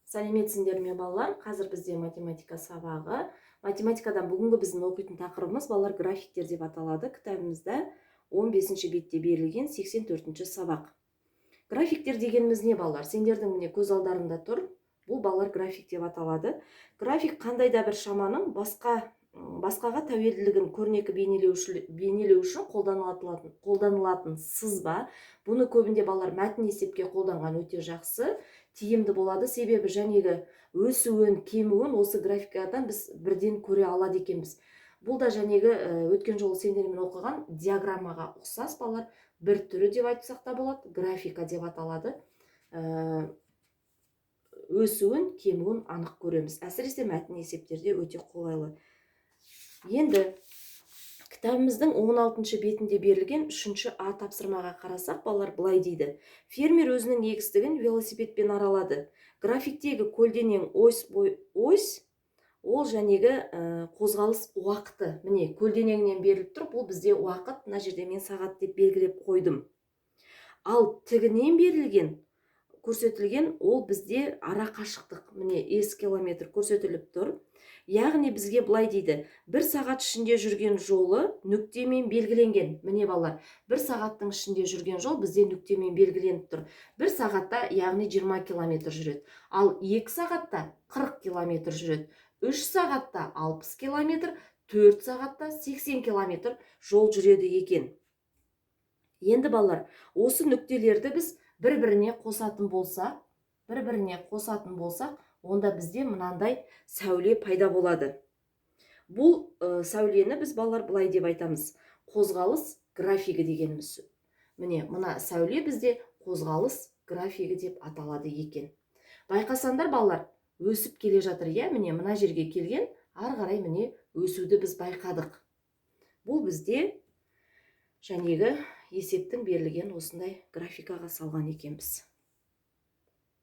Сәлеметсіңдер ме, балалар! Қазір бізде математика сабағы. Математикадан бүгінгі біздің оқитын тақырыбымыз, балалар, графиктер деп аталады. Кітабымызда 15 бетте берілген 84 сабақ. Графиктер дегеніміз не, балалар? Сендердің, міне, көз алдарында тұр. Бұл, балалар, график деп аталады. График қандай да бір шаманың басқаға тәуелділігін көрнекі бейнелеу үшін қолданылатын сызба. Бұны көбінде, балалар, мәтін есепке қолданған өте жақсы, тиімді болады. Себебі жәнегі өсуін, кемуін осы графикадан біз бірден көре алады екенбіз. Бұл да жәнегі өткен жолы сендермен оқыған диаграммаға ұқсас, балалар, бір түрі деп айтсақ та болады, графика деп аталады. Өсуін, кемуін анық көреміз. Әсіресе мәтін есептерде өте қолайлы. Енді кітабымыздың 16 бетінде берілген үшінші А тапсырмаға қарасақ, балалар, былай дейді: фермер өзінің егістігін велосипедпен аралады. Графиктегі көлденең ось ол жәнегі қозғалыс уақыты. Міне, көлденеңнен беріліп тұр, бұл бізде уақыт. Мына жерде мен сағат деп белгілеп қойдым. Ал тігінен берілген, көрсетілген ол бізде ара қашықтық. Міне, с километр көрсетіліп тұр. Яғни бізге былай дейді: бір сағат ішінде жүрген жолы нүктемен белгіленген. Міне, балалар, бір сағаттың ішінде жүрген жол бізде нүктемен белгіленіп тұр. Бір сағатта, яғни, 20 километр жүреді, ал 2 сағатта 40 километр жүреді, 3 сағатта 60 километр, 4 сағатта 80 километр жол жүреді екен. Енді, балалар, осы нүктелерді біз бір біріне қосатын болсақ, бір біріне қосатын болсақ, онда бізде мынандай сәуле пайда болады. Бұл сәулені біз, балалар, былай деп айтамыз: қозғалыс графигі дегеніміз. Міне, мына сәуле бізде қозғалыс графигі деп аталады екен. Байқасаңдар, балалар, өсіп келе жатыр, иә? Міне, мына жерге келген, ары қарай, міне, өсуді біз байқадық. Бұл бізде жәнегі есептің берілген осындай графикаға салған екенбіз.